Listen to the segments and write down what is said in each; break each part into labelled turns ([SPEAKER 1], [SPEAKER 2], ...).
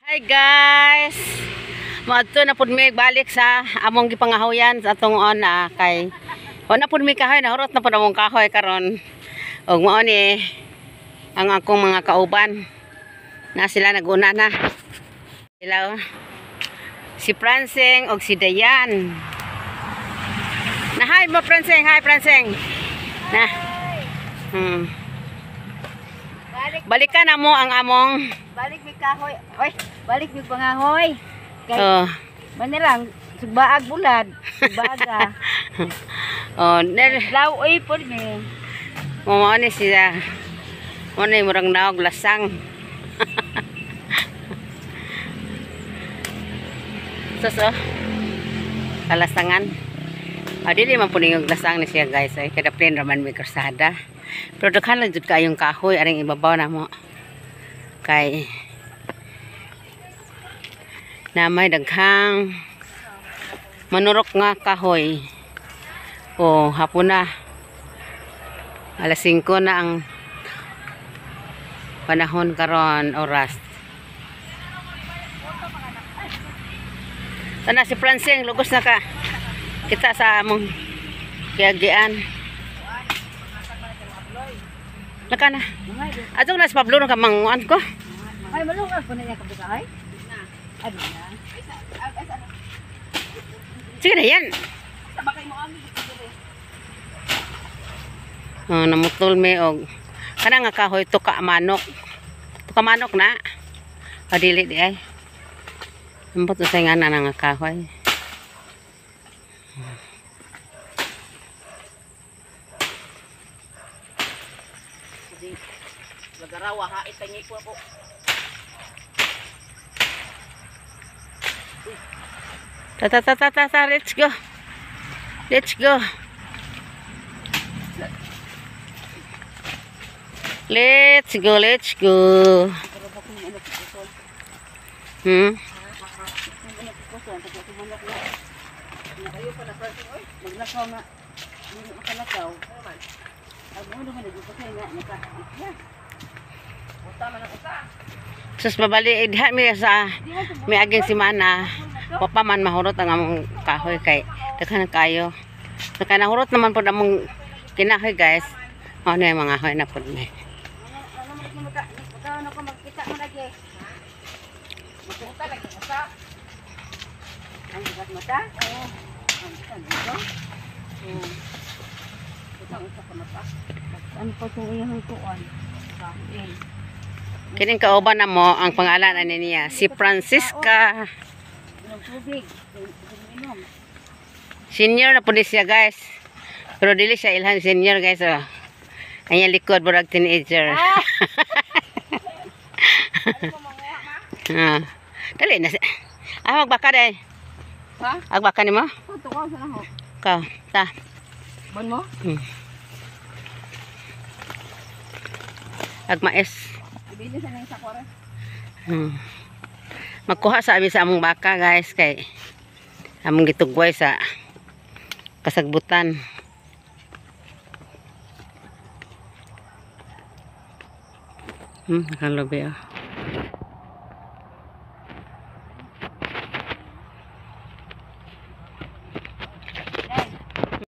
[SPEAKER 1] Hi guys. Moadto na pud mi balik sa among gipangahoyan sa atong ona kay wala pud mi kahoy, nahurot na pud among kahoy karon. Ug mao ni ang akong mga kauban. Na sila naguna na. Sila oh. Si Franceng og si Dayan. Na hi mo Franceng, hi Franceng. Na. Balikan na mo ang among
[SPEAKER 2] balik mi kahoy. Oy, balik mi pangahoy. Kay
[SPEAKER 1] oh.
[SPEAKER 2] Manilang sugbaag bulad, sugbaga.
[SPEAKER 1] Oh, ner
[SPEAKER 2] Law oy pod mi.
[SPEAKER 1] Mao ni siya. Mao ni murang naog lasang. Sus oh. Kalasangan. Ah, dili man po niyong lasang ni siya guys. Ay, kada plain raman may krasada. Pero daghan lang jud kayong kahoy aring ibabaw na mo. Kay na may daghang manurok nga kahoy. Oh, hapon na. Alas 5 na ang panahon karon oras. Tana si Francing, lugos na ka. Kita sa among kiagian. Naka na. Atong na si Pablo ka manguan ko.
[SPEAKER 2] Ay malungag po na niya kabukay. Ay na.
[SPEAKER 1] Sige na yan. Oh, namutol me og kana nga kahoy tuka manok. Tuka manok na. O dili di ay. Ambot usay nga na nga kahoy.
[SPEAKER 2] Lagarawa ha itangi po ako.
[SPEAKER 1] Ta ta ta ta ta, ta let's go. Let's go. Let's go, let's go.
[SPEAKER 2] Maglakaw na. Hindi makalakaw.
[SPEAKER 1] Sus babali diha mi sa may aging simana. Wa pa man mahurot ang among kahoy kay daghan kayo. Saka nahurot naman pod among kinahoy guys. Ano yung mga hoy na pod mi.
[SPEAKER 2] Ano pa itong iyong kuan?
[SPEAKER 1] Kining kauban na mo ang pangalan ani niya si Francisca. Senior na po ni siya guys. Pero dili siya ilhan senior guys oh. Ang iyang likod murag teenager. Ah. Dali na siya. Ah, magbaka day.
[SPEAKER 2] Ha?
[SPEAKER 1] Agbaka nimo?
[SPEAKER 2] Ito ko sa nako.
[SPEAKER 1] Ka, ta.
[SPEAKER 2] Bon mo?
[SPEAKER 1] Agmaes.
[SPEAKER 2] Ibili sa nang sakore.
[SPEAKER 1] Magkuha sa abi sa among baka guys kay among gitugway sa kasagbutan. Nakalobi oh.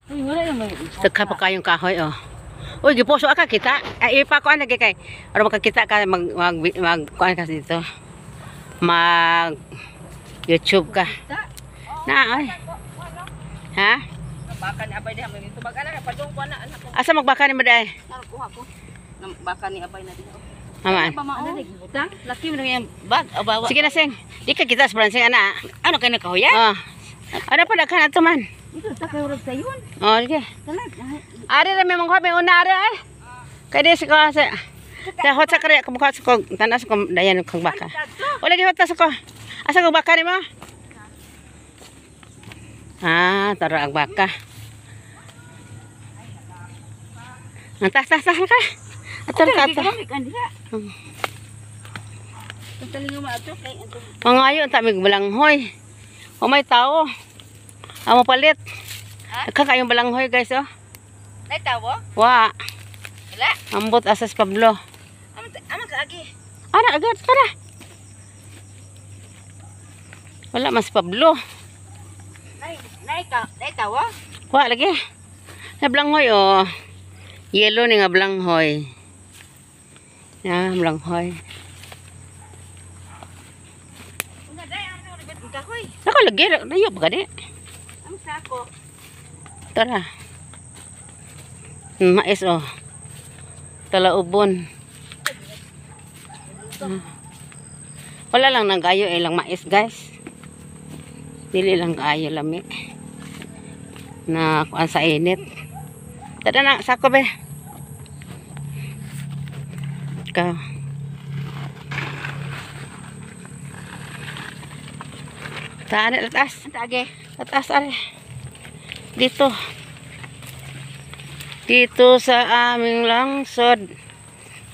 [SPEAKER 2] Uy, wala yung may.
[SPEAKER 1] Daghan pa kayong kahoy oh. Uy, giposo ka kita. Ay, ipakuan lagi kay aron makakita ka mag mag, mag kuan ka dito. Mag YouTube ka. Na ay. Ha?
[SPEAKER 2] Baka ni abay diha may tubag ana padung ko na anak ko.
[SPEAKER 1] Asa magbaka ni Maday?
[SPEAKER 2] Kuha ko. Baka ni abay na diha.
[SPEAKER 1] Aman.
[SPEAKER 2] Ano butang? Laki mo nang bag abawa.
[SPEAKER 1] Sige na sing. Di ka kita sa Francing ana.
[SPEAKER 2] Ano kay nakahuya?
[SPEAKER 1] Oh. Ano pa daghan ato man?
[SPEAKER 2] Ito ta kay urag sayon.
[SPEAKER 1] Oh, sige.
[SPEAKER 2] Talag.
[SPEAKER 1] Ari ra may mangkuha may una ari ay. Kay di sa sa sa hot sa kare kumukha sa ko tanas ko dayan kag baka. Wala gi hot sa ko. Asa kag baka nimo? Ah, tara ang baka. Tas tas tas ka. Ato ka ato. Mangayo ta mig balanghoy. O may tao. Amo palit. Daghan kayong balanghoy guys oh.
[SPEAKER 2] Nay tawo?
[SPEAKER 1] Wa.
[SPEAKER 2] Wala.
[SPEAKER 1] Ambot asas Pablo.
[SPEAKER 2] Ama kaagi.
[SPEAKER 1] Ara agad tara. Wala mas Pablo.
[SPEAKER 2] Nay, nay ka, nay tawa.
[SPEAKER 1] Wa lagi. Na blanghoy oh. Yellow ni nga blanghoy. Ya, blanghoy.
[SPEAKER 2] Una day ang nabit ang kahoy.
[SPEAKER 1] Nako lagi, layo pa gani.
[SPEAKER 2] Ang sako.
[SPEAKER 1] Tara. Mais oh. Talaubon. Wala lang nagayo eh lang mais, guys. Dili lang kaayo lami. Na kuan sa init. Tara na, sako be. Ikaw. Taan, latas.
[SPEAKER 2] Ang tage.
[SPEAKER 1] Latas, are. Dito. Dito sa aming langsod.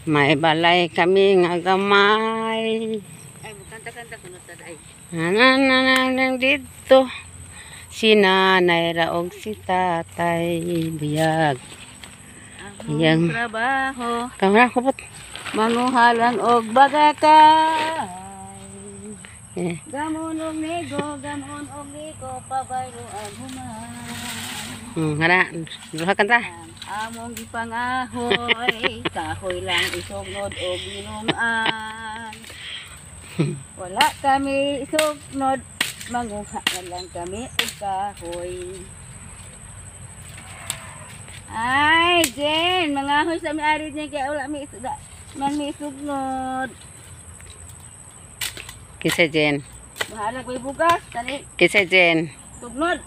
[SPEAKER 1] May balay kami nga gamay.
[SPEAKER 2] Ay, mukanta-kanta kuno sa day.
[SPEAKER 1] Nanananang dito. Si nanay raog si tatay buyag.
[SPEAKER 2] Ang
[SPEAKER 1] Yang.
[SPEAKER 2] trabaho,
[SPEAKER 1] Kamera kupot.
[SPEAKER 2] manguhalang og bagakay.
[SPEAKER 1] Eh,
[SPEAKER 2] Gamon og nego, gamon og nego, pabayro ang human.
[SPEAKER 1] Ngana, duha kanta.
[SPEAKER 2] Ang among gipangahoy, kahoy lang isugnod og ginuman. Wala kami isugnod, manguha na lang kami og kahoy. Ay, Jen, mangahoy sa may-ari niya kaya wala mi isda. Man mi isugnod.
[SPEAKER 1] Kinsa Jen?
[SPEAKER 2] Bahala ko'y bugas, tani
[SPEAKER 1] Kinsa Jen?
[SPEAKER 2] sugnod.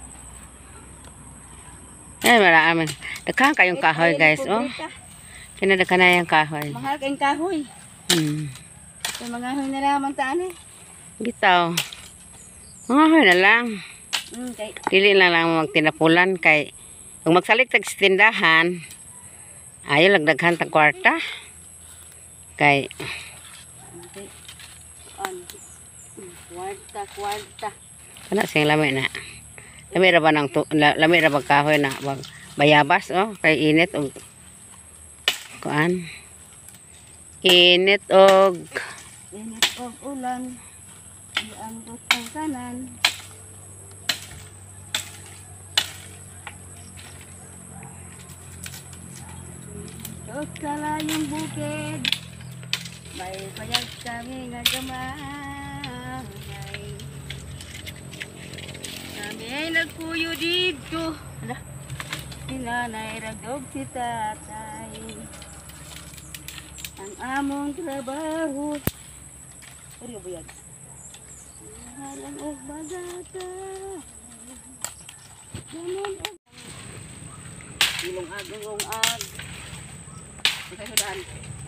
[SPEAKER 1] Ay, wala amin. Daghan kayong kahoy, guys. Oh, kinadaghan na yung kahoy.
[SPEAKER 2] Mahal kayong kahoy. Kay mangahoy na lamang taan eh.
[SPEAKER 1] Bitaw. Mga hoy na lang.
[SPEAKER 2] Kay
[SPEAKER 1] Dili na lang magtinapulan kay kung magsalit tag sa tindahan, ayaw lang daghan tag kwarta. Kay
[SPEAKER 2] an kwarta kwarta.
[SPEAKER 1] kana siyang lami na. Lami ra ba ng lami ra ba kahoy na bag, bayabas oh kay init og kuan. Init og
[SPEAKER 2] Init og ulan. Ianggot ang kanan. Dos sa layong bukid, may payag kami nga gamay. Kami ay nagpuyo dito. Ala, si nanay ragdog si tatay. Ang among trabaho. Pero buyag. Halang og bagata. Gamon og ilong ag ilong ag. Kahudan.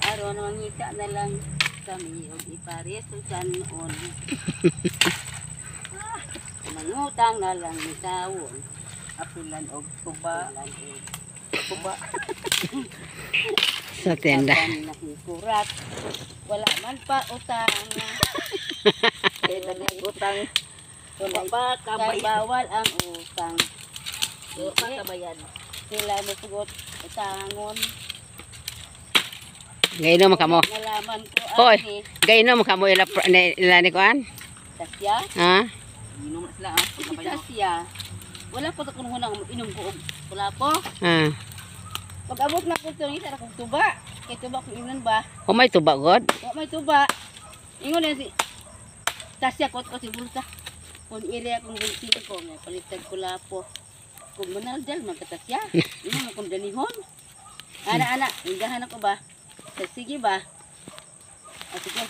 [SPEAKER 2] Aron mangita na lang kami og ipares sa sanon. Ah, mangutang na lang ni tawon. Apilan og tuba. Apilan og tuba.
[SPEAKER 1] Sa tinda.
[SPEAKER 2] Apan nakikurat. Wala man pa utang. Kaya utang. Wala pa kabayad. Bawal ang utang. Wala pa kabayad. Sila mo sugot utangon.
[SPEAKER 1] Gainom ka mo.
[SPEAKER 2] Nalaman ko
[SPEAKER 1] Hoy.
[SPEAKER 2] ani.
[SPEAKER 1] Gainom ka mo ila ila ni kuan?
[SPEAKER 2] Tasya.
[SPEAKER 1] Ha?
[SPEAKER 2] Inom na sila ah. Si Tasya. Wala pa sa kunong inom ko og wala po.
[SPEAKER 1] Ha.
[SPEAKER 2] Pag abot na ko ito, ngita na kong tuba. Kay tuba kong inon ba?
[SPEAKER 1] O may tuba god.
[SPEAKER 2] Wa may tuba. Ingon na si Tasya ko ko si bulsa. Kung iri akong bulsin ko, may palitag ko lapo. Kung manaldal, magkatasya. Ingon na kong danihon. Ana, ana, ingahan ako ba? Sa sige ba? Ah, sige.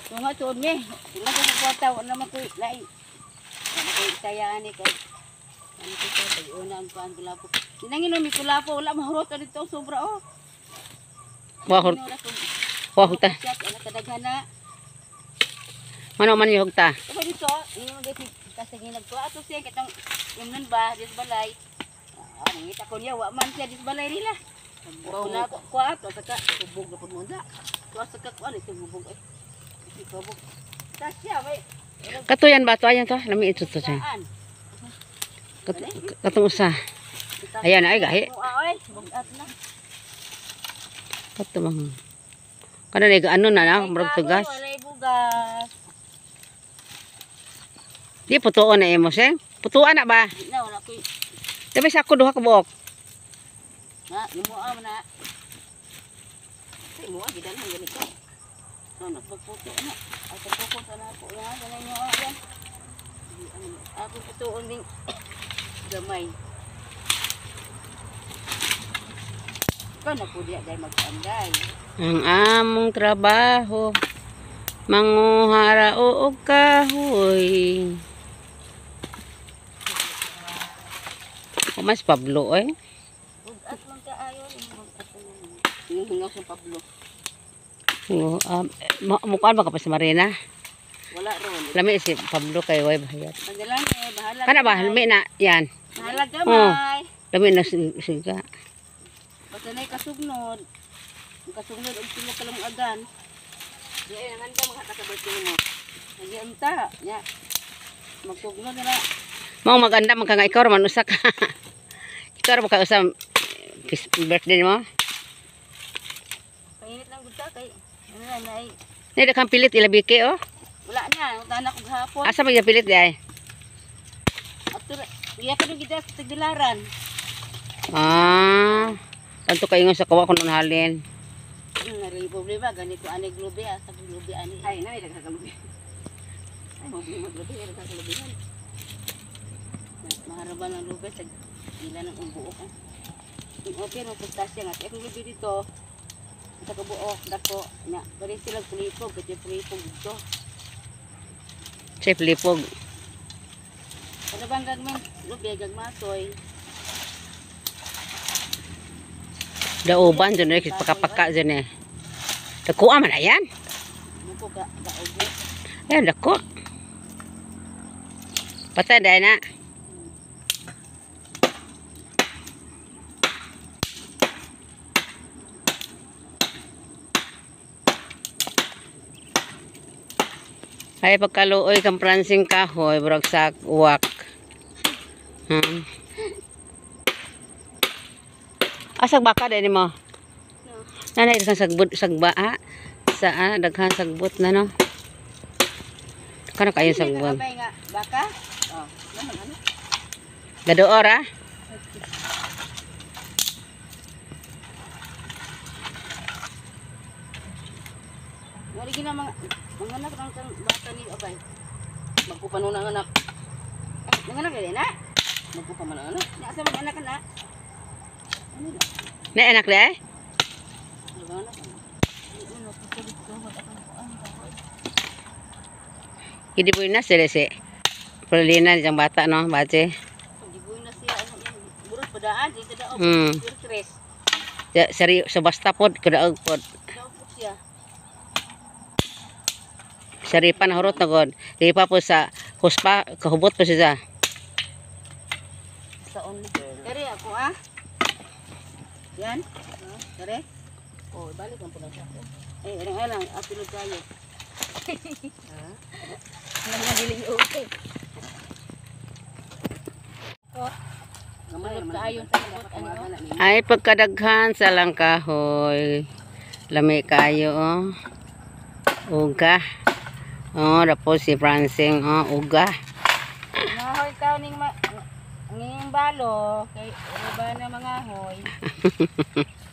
[SPEAKER 2] Tunga tuod me. Tunga sa kwarta, wala naman ko lai. Wala ko itayaan eh. Kay, ano ko sa pag-una ang kuan kulapo. Sinangin mi kulapo, wala mahurot dito sobra oh.
[SPEAKER 1] Wa hur wa hugta.
[SPEAKER 2] Siya, ana kadaghan na.
[SPEAKER 1] Mano man yung hugta.
[SPEAKER 2] Ito dito, yung mga kasi ginag ko ato siya katong imnon ba dis balay. Ah, nangita ko niya wa man siya dis balay nila. Una ko ko ato saka tubog na pud mo da. Ko sa ka kuan ito bubog ay. Ito bubog. Ta siya may
[SPEAKER 1] Katuyan ba to? Ayan to. Lami ito to siya.
[SPEAKER 2] saan?
[SPEAKER 1] Katong usa. Ayan ay gahi.
[SPEAKER 2] Ay, bugat na.
[SPEAKER 1] Kato bang. Kana na ano na na murag tugas.
[SPEAKER 2] Walay bugas.
[SPEAKER 1] Di putuon na imo, sing. Putuan na ba?
[SPEAKER 2] Di na wala koy.
[SPEAKER 1] Di ba sako duha ka buok?
[SPEAKER 2] Na, imuha man na. Ay, imuha gidanhan ganito. No, nagpagputo na. Ay, pagputo na ako. Yan, ganun nyo. Yan. Ako putuon ding gamay. Ikaw na po diya dahil magpanday.
[SPEAKER 1] Ang among trabaho, manguhara og kahoy. O mas Pablo eh.
[SPEAKER 2] Bugat lang kaayo. Yung hingaw sa Pablo.
[SPEAKER 1] Oo, mukhaan ba ka pa sa Marina?
[SPEAKER 2] Wala ron.
[SPEAKER 1] Lami si Pablo kay way bayad.
[SPEAKER 2] Pagdalan eh, bahala.
[SPEAKER 1] Kana ba? Lami na yan.
[SPEAKER 2] Bahala gamay.
[SPEAKER 1] Lami na siga.
[SPEAKER 2] Basta na'y kasugnod. Ang kasugnod, og sila kalungagan. Di ay nanganda mga kasabay mo. Nagiunta. Ya. Magsugnod na na.
[SPEAKER 1] Mao maganda man ka nga ikaw ra man usa ka. Ikaw ra ba ka usa birthday mo?
[SPEAKER 2] Painit lang gud ka kay ano na nay.
[SPEAKER 1] Ni daghang pilit ilabiki oh.
[SPEAKER 2] Wala na, utahan ako gahapon.
[SPEAKER 1] Asa man yung pilit di ay?
[SPEAKER 2] Ato iya ka nung gida sa tagbilaran.
[SPEAKER 1] Ah. Tanto kayo sa kawa kun halin.
[SPEAKER 2] Nari problema gani ko ani globe ah, sa globe ani. Ay, nay nagkakalubi. Ay, mo mo globe, nagkakalubi. Maharaban ang lugar sa ila ng buok. Ah. Yung open mo pagtasya nga akong lubi dito. Sa kabuok dako nya bari sila pulipog kasi pulipog dito.
[SPEAKER 1] Chef lipog.
[SPEAKER 2] Ano bang gagman lubi gagmatoy.
[SPEAKER 1] Dauban dyan eh, pakapaka dyan eh. Dakuha man ayan.
[SPEAKER 2] Muko ka kaogo.
[SPEAKER 1] Ayan, dako. Patay dahil na. Ay, pagkaluoy kang pransing kahoy, burag sa uwak. Asag baka dahil mo?
[SPEAKER 2] No.
[SPEAKER 1] Nanay, daghan sagbot, sagba, ha? Sa, daghan sagbot na, no? Kano kayo sagbot?
[SPEAKER 2] Abay nga baka. Oh, naman ano?
[SPEAKER 1] Gadoor, ah?
[SPEAKER 2] Wala gina mga mga anak ng kang bata ni abay. Magkupa nun ang anak. Ay, mga anak dili na. Magkupa man ang anak. Na sa mga anak na. Ano na?
[SPEAKER 1] Na, anak na, eh?
[SPEAKER 2] Mga anak. Ano pasalit ko wala akong kuan kahoy.
[SPEAKER 1] Hindi po na sila si Paulina, isang bata, no? Bate.
[SPEAKER 2] Gibuy na siya ano yung burot padaan di kada og. Tres.
[SPEAKER 1] Sa, sari, sa basta pod, kudaog pod.
[SPEAKER 2] Daog po siya.
[SPEAKER 1] Sa ripa na hurot na god. Ripa po sa huspa, kahubot po siya.
[SPEAKER 2] Sa only girl. Kare ako ah. Yan. Kare. Oh, balik ang pula siya. Eh, arang alang apilog kayo. Ha? Nang dili okay. Gamay kaayon sa kabot ano.
[SPEAKER 1] Ay, pagkadaghan sa langkahoy. Lami kayo, oh. Uga. Oh, tapos si Francing, oh, uga.
[SPEAKER 2] Ngahoy ka ning ma nging balo kay uban na mga hoy.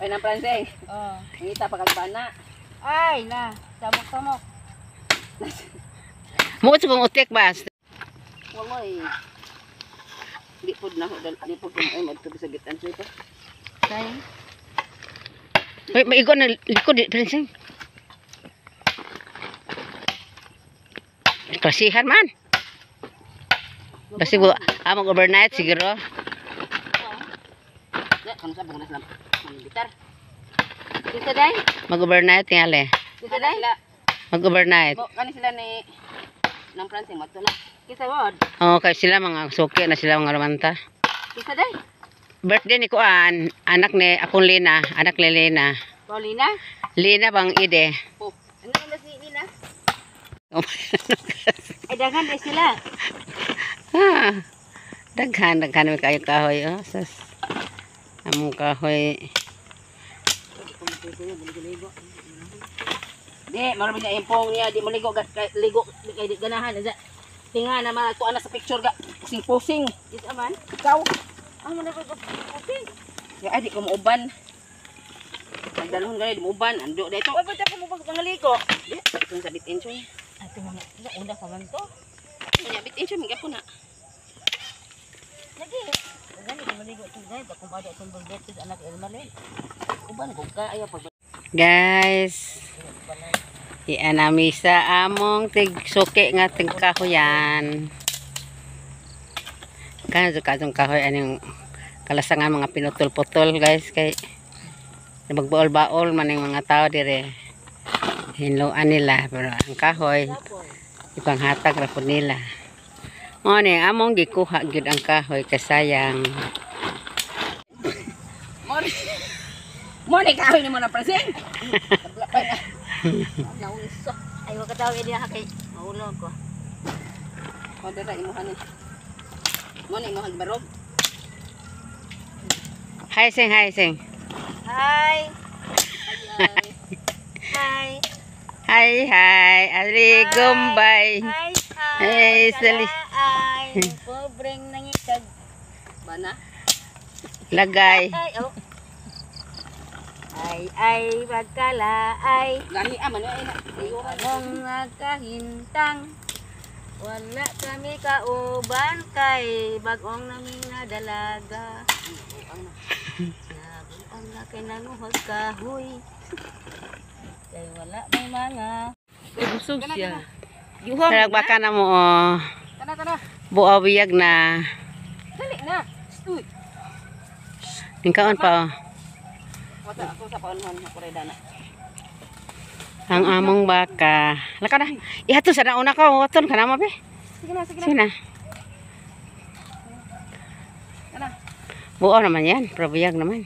[SPEAKER 1] Ay, na Francing.
[SPEAKER 2] Oh.
[SPEAKER 1] Ngita pagkagbana.
[SPEAKER 2] Ay na, samok-samok.
[SPEAKER 1] Mo sa kong utik ba?
[SPEAKER 2] Walay. Di pod na di pod ay madto sa gitan sa ito. Kay
[SPEAKER 1] May maigo na likod, eh, Francing. Klasihan man. Kasi among overnight siguro.
[SPEAKER 2] Ya, kanu sa bunas lang. Gitar. Kita day?
[SPEAKER 1] Mag-overnight tingali.
[SPEAKER 2] Kita day?
[SPEAKER 1] Mag-overnight.
[SPEAKER 2] Bo, kani sila ni nang Francing madto na. Kita bod.
[SPEAKER 1] Oh, kay sila mga suki na sila mga romanta.
[SPEAKER 2] Kita day?
[SPEAKER 1] Birthday ni Kuan, anak ni akong Lina, anak ni Lina.
[SPEAKER 2] Paulina?
[SPEAKER 1] Lina bang ide?
[SPEAKER 2] Oh, ano na si Lina? Ay daghan day sila.
[SPEAKER 1] Ah, daghan, daghan may kayo kahoy. Oh, sas. Among kahoy.
[SPEAKER 2] Di, marami niya impong niya, di mo ligo, ligo, kay di ganahan. Tinga naman ako ana sa picture ga. Pusing-pusing.
[SPEAKER 1] Is aman?
[SPEAKER 2] Ikaw.
[SPEAKER 1] Ah, mo na ko pusing.
[SPEAKER 2] Ya ay di ko mauban. Pagdalhon gani di mauban. Ando dito.
[SPEAKER 1] Wa ba ta ko mo pagpangaliko?
[SPEAKER 2] Di, itong sa bitin siya.
[SPEAKER 1] Ato mga una pa man to.
[SPEAKER 2] Nya bitin siya magyapon na.
[SPEAKER 1] Lagi. Gani ko maligo to guys, akong bada itong bulbetes anak Elmalin.
[SPEAKER 2] Uban ko ka ayaw pag
[SPEAKER 1] Guys, iyan nami sa among tigsuki nga tigkahoyan. Kanto katong kahoy anong kalasangan mga pinutol-putol guys kay magbaol-baol man ang mga tao dire. Hinloan nila pero ang kahoy ipanghatag ra pud nila. Mao ni among gikuha gyud ang kahoy kay sayang.
[SPEAKER 2] Mo ni kahoy nimo na present. Tabla pa na.
[SPEAKER 1] Naunsa. Ay wa kataw diha kay mahulog ko.
[SPEAKER 2] O dira imo hanin. Mo ni imong barog.
[SPEAKER 1] Hi sing, hi sing.
[SPEAKER 3] Hi. Hi.
[SPEAKER 1] Hi hi, ali gumbay.
[SPEAKER 3] Hi. Hi.
[SPEAKER 1] Hey, sali.
[SPEAKER 3] Ay, pobreng nangitag.
[SPEAKER 2] Bana.
[SPEAKER 1] Lagay.
[SPEAKER 3] Ay, oh. Ay, ay, pagkala, ay.
[SPEAKER 2] Gani ah man ay na. Ayura
[SPEAKER 3] Mong nagkahintang. Wala kami kauban kay bagong namin nga dalaga. Nabuang na kay nanguhag kahoy. Kay wala may mga.
[SPEAKER 2] Busog siya.
[SPEAKER 1] Tarag baka na mo oh.
[SPEAKER 2] Tana tana.
[SPEAKER 1] Buawiyag na.
[SPEAKER 2] Dali na. Uy.
[SPEAKER 1] Ningkaon pa oh.
[SPEAKER 2] Wata ako sa paunhon ako ray dana.
[SPEAKER 1] Ang among baka. Laka na. Ihato sa nauna ka, waton ka na mo be.
[SPEAKER 2] Sige na, sige na.
[SPEAKER 1] Sige na.
[SPEAKER 2] Tana.
[SPEAKER 1] Buo naman yan, pero buyag naman.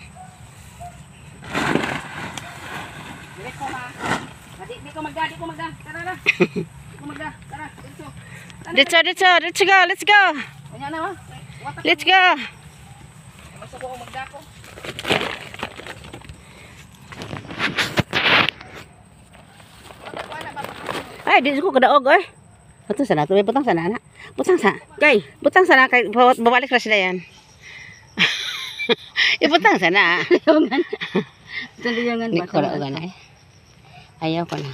[SPEAKER 2] Dire ko ma. Di di ko magda, di ko magda. Tara na. Di ko magda. Tara, dito.
[SPEAKER 1] Dito, dito, let's go, let's go.
[SPEAKER 2] Kanya na ma. Wata.
[SPEAKER 1] Let's go.
[SPEAKER 2] Masuko ko magda ko.
[SPEAKER 1] Ay, di ko kadaog oy. Butang sana, tuloy butang sana na. Butang sa.
[SPEAKER 2] Kay,
[SPEAKER 1] Butang sana kay babalik ra sila yan. Ibutang sana.
[SPEAKER 2] Tuliyangan
[SPEAKER 1] Hindi ko daogan ay. Ayaw ko na.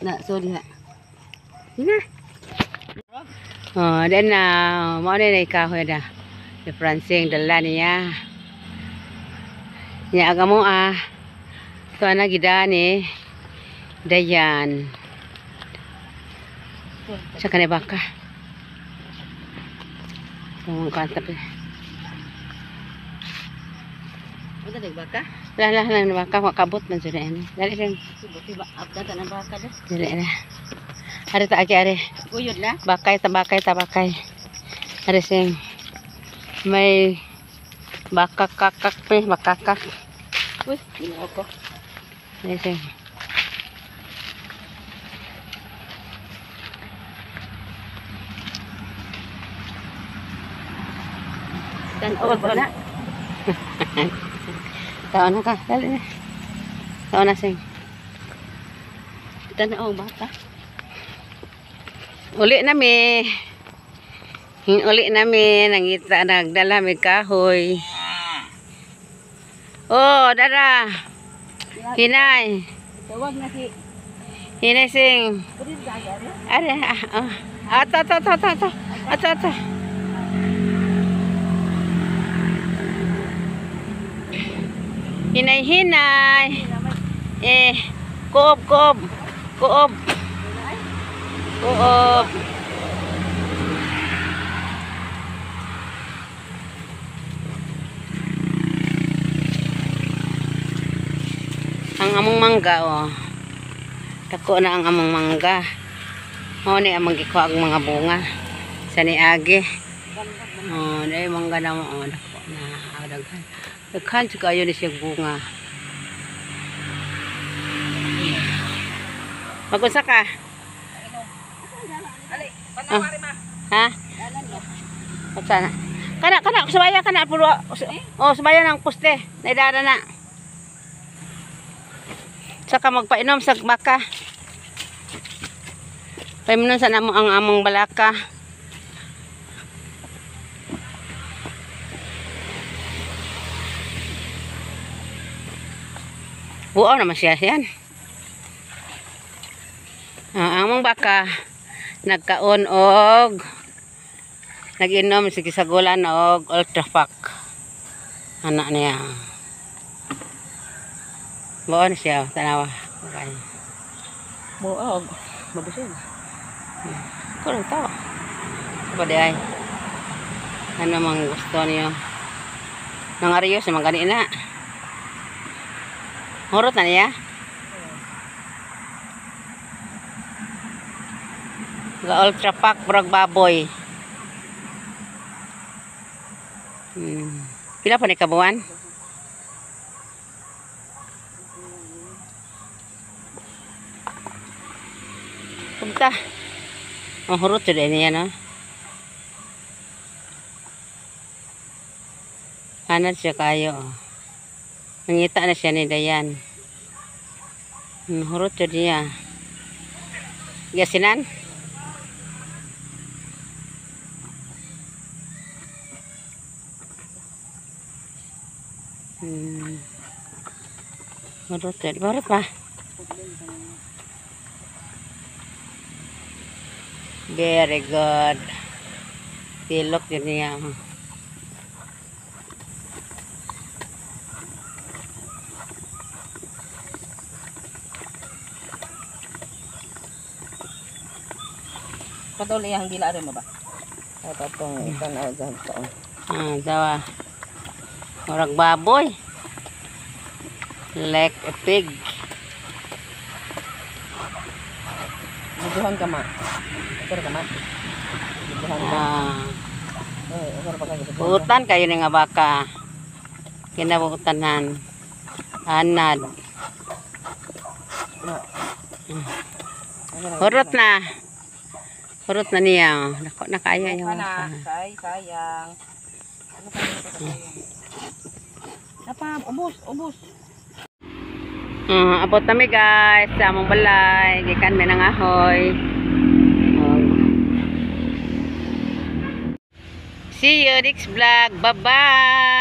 [SPEAKER 2] Na, sorry ha.
[SPEAKER 1] Yun na. Oh, then na mao na ni kahoy da. Ni Francing dala niya. Niya aga mo ah. To ana gidani. Dayan. Sa kanay baka. Tungong kanta pa.
[SPEAKER 2] Wala dag baka?
[SPEAKER 1] Lah lah lah baka makabot man jud ani. Dali lang.
[SPEAKER 2] Buti ba abda ta ng baka da.
[SPEAKER 1] Dali na. Ari ta aki ari.
[SPEAKER 2] Uyod na.
[SPEAKER 1] Bakay ta bakay ta bakay. Ari sing. May bakakakak pe bakakak.
[SPEAKER 2] Uy, ginoo ko.
[SPEAKER 1] Ari sing.
[SPEAKER 2] Tan-aw ba na?
[SPEAKER 1] Taon na ka. Dali na. Taon na sing.
[SPEAKER 2] Tan-aw baka.
[SPEAKER 1] Uli nami. Uli nami nangita nagdala mi kahoy. Oh, dara. Hinay.
[SPEAKER 2] Tawag na si
[SPEAKER 1] Hinay sing.
[SPEAKER 2] Pwede ba ari?
[SPEAKER 1] Are, ah, oh. Ato, ato, ato, ato, ato. Ato, ato. Hinay, hinay. Eh, kuob, kuob. Kuob. Kuob. Ang among mangga, oh. Dako na ang among mangga. Mao ni among gikuha ang mga bunga sa niagi. Oh, dai mangga na mo, oh, dako na. Ah, daghan. Daghan jud kayo ni siya bunga. Magunsa ka?
[SPEAKER 2] Ali, panawari ma.
[SPEAKER 1] Ha? Unsa na? Kana kana subaya kana puro. Oh, subaya ng poste. Naidara na. Saka magpainom sa baka. Paimnon sa namo ang among balaka. Buaw naman siya yan. Ang among baka nagkaon og nag-inom sige sagulan og Ultra Pack. Anak niya. Buaw na siya, tanawa. Okay.
[SPEAKER 2] Buog. Mabusog.
[SPEAKER 1] Kurang tawa. Pwede ay. Ano mang gusto niyo? Nangariyos naman gani na. Hurot na niya? Ga Ultra Pack brag baboy. Pila pa ni kabuan? Punta. Ang hurot jud niya no. Anad siya kayo. Oh. Nangita na siya ni Dayan. Hurot jud niya. Gasinan? Hurot jud. Hurot pa. Very good. Tilok jud niya.
[SPEAKER 2] Patuloy ang dila rin mo ba? Ito itong tanaw dyan to.
[SPEAKER 1] Ah, dawa. Murag baboy. Like a pig.
[SPEAKER 2] Buduhan ka ma. Okra ka ma. Buduhan ka.
[SPEAKER 1] Ah,
[SPEAKER 2] Eh, okra pa kayo.
[SPEAKER 1] buutan kayo ni nga baka. Kinabuutanan. Anad.
[SPEAKER 2] Ma.
[SPEAKER 1] Hurot na. Hurot na niya. Dako na kaya yung
[SPEAKER 2] Ka na.
[SPEAKER 1] baka.
[SPEAKER 2] Say, sayang. Ano pa yung sayang? Napa, ubos, ubos.
[SPEAKER 1] Abot nami guys sa among balay. Gikan mi nangahoy. See you next vlog. Bye-bye.